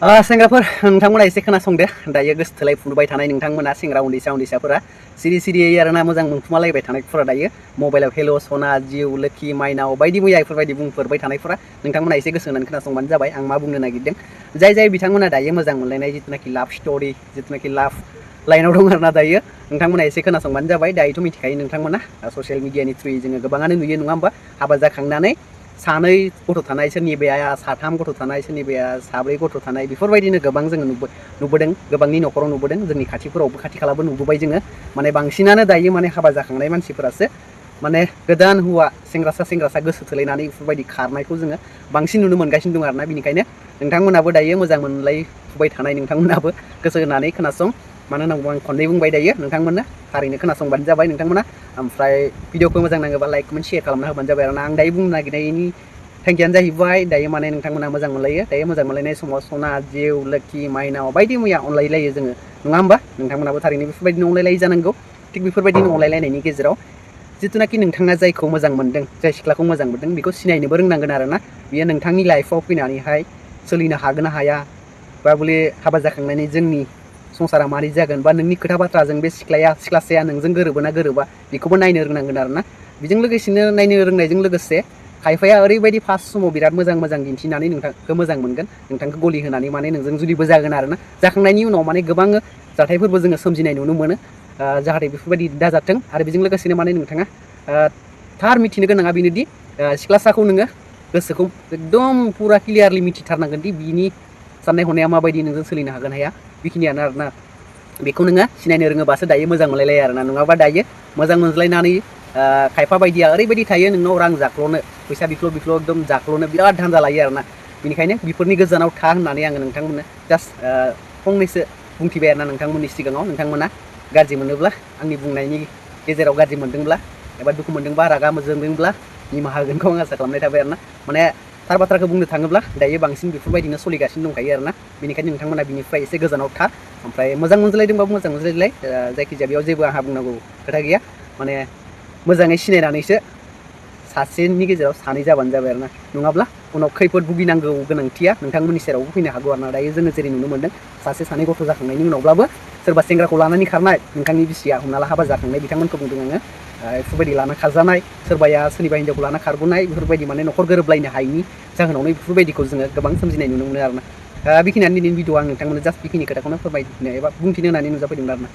सेंग्राफोर नोंथांमोना एसे खोनासंदो दायो गोसो थोलायफुबाय थानाय नोंथांमोना सेंग्रा उन्दैसाफोरा सिरि सिरियै आरोना मोजां मोनखुमालायबाय थानायफोरा दायो मबाइलाव हेल' सना जिउ लोखि माइनाव बायदि मैया बेफोरबायदि बुंफोरबाय थानायफोरा नोंथांमोना एसे गोसो होनानै खोनासंबानो जाबाय आं मा बुंनो नागिरदों जाय बिथांमोना दायो मोजां मोनलायनाय जितुनाखि लाभ स्ट'रि जितुनाखि लाभ लाइनाव दं आरोना दायो नोंथांमोना एसे खोनासंबानो जाबाय दायोथ' मिथिखायो नोंथांमोना ससियेल मिडियानि थ्रुयै जोङो गोबाङानो नुयो नङा होमबा हाबा जाखांनानै सानै गथ' थानाय सोरनिबाया साथाम गथ' थानाय सोरनिबाया साब्रै गथ' थानाय बेफोरबायदिनो गोबां जोङो नुबोदों गोबांनि न'खराव नुबोदों जोंनि खाथिफोरावबो खाथि खालाबो नुबोबाय जोङो माने बांसिनानो दायो माने हाबा जाखांनाय मानसिफोरासो माने गोदान हौवा सेंग्रासा गोसो थोलायनानै बेफोरबायदि खारनायखौ जोङो बांसिन नुनो मोनगासिनो दं आरोना बिनिखायनो नोंथांमोनाबो दायो मोजां मोनलायफुबाय थानाय नोंथांमोनाबो गोसो होनानै खोनासं मानो होननांगौ आं खननै बुंबाय दायो नोंथांमोना थारैनो खोनासंबानो जाबाय नोंथांमोना ओमफ्राय भिडिअखौ मोजां नाङोबा लाइक कमेन्ट शेयार खालामना होबानो जाबाय आरोना आं दायो बुंनो नागिरनायनि थांखियानो जाहैबाय दायो माने नोंथांमोना मोजां मोनलायो दायो मोजां मोनलायनाय समाव सना जिउ लोखि माइनाव बायदि मैया अनलायलायो जोङो नङा होमबा नोंथांमोनाबो थारैनो बेफोरबायदिनो अनलायलायो जानांगौ थिग बेफोरबायदिनो अनलायलायनायनि गेजेराव जितुनाखि नोंथाङा जायखौ मोजां मोनदों जाय सिख्लाखौ मोजां मोनदों बेखौ सिनायनोबो रोंनांगोन आरोना बियो नोंथांनि लाइफआव फैनानैहाय सोलिनो हागोन ना हाया बा बले हाबा जाखांनानै जोंनि संसारा मारै जागोन बा नोंनि खोथा बाथ्राजों बे सिख्लासाया नोंजों गोरोबोना गोरोबा बेखौबो नायनो रोंनांगोन आरोना बेजों लोगोसेनो नायनो रोंनायजों लोगोसे खायफाया ओरैबायदि फार्स्ट समाव बिराद मोजां दिन्थिनानै नोंथांखौ मोजां मोनगोन नोंथांखौ गलि होनानै माने नोंजों जुलिबो जागोन आरोना जाखांनायनि उनाव माने गोबां जाथायफोरबो जोङो सोमजिनाय नुनो मोनो जाहाथे बेफोरबायदि दाजाथों आरो बेजों लोगोसेनो माने नोंथाङा थार मिथिनो गोनाङा बेनोदि सिख्लासाखौ नोङो गोसोखौ एकदम पुरा क्लियारलि मिथिथारनांगोन दि बिनि साननाय हनाया माबायदि नोंजों सोलिनो हागोन हाया बेखिनियानो आरोना बेखौ नोङो सिनायनो रोङोबासो दायो मोजां मोनलायलायो आरोना नङाबा दायो मोजां मोनज्लायनानै खायफा बायदिया ओरैबायदि थायो नोंनाव रां जाख्ल'नो फैसा बिख्ल' एकदम जाख्ल'नो बिराद धान्दा लायो आरोना बेनिखायनो बेफोरनि गोजानाव था होननानै आङो नोंथांमोननो जास्ट फंनैसो बुंथिबाय आरोना नोंथांमोननि सिगाङाव नोंथांमोना गाज्रि मोनोब्ला आंनि बुंनायनि गेजेराव गाज्रि मोनदोंब्ला एबा दुखु मोनदोंबा रागा जोंदोंब्ला निमाहा होगोनखौ आं आसा खालामनाय थाबाय आरोना माने थार बाथ्राखौ बुंनो थाङोब्ला दायो बांसिन बेफोरबायदिनो सोलिगासिनो दंखायो आरोना बेनिखायनो नोंथांमोना बिनिफ्राय एसे गोजानाव था ओमफ्राय मोजां मोनज्लायदोंबाबो मोजां मोनज्लायलाय जायखिजाया बेयाव जेबो आंहा बुंनांगौ खोथा गैया माने मोजाङै सिनायनानैसो सासेनि गेजेराव सानै जाबानो जाबाय आरोना नङाब्ला उनाव खैफोद भुगिनांगौ गोनांथिया नोंथांमोननि सेरावबो फैनो हागौ आरोना दायो जोङो जेरै नुनो मोनदों सासे सानै गथ' जाखांनायनि उनावब्लाबो सोरबा सेंग्राखौ लानानै खारनाय नोंथांनि बिसिया हमना ला हाबा जाखांनाय बिथांमोनखौ बुंदों आङो बेफोरबायदि लाना खारजानाय सोरबाया सोरनिबा हिन्जावखौ लाना खारग'नाय बेफोरबायदि माने न'खर गोरोबलायनो हायिनि जाहोनावनो बेफोरबायदिखौ जोङो गोबां सोमजिनाय नुनो मोनो आरोना बेखिनियानो दिनैनि भिडिअ आं नोंथांमोननो जास्ट बेखिनि खोथाखौनो फोरमायनो एबा बुंथिनो होननानै नुजाफैदोंमोन आरोना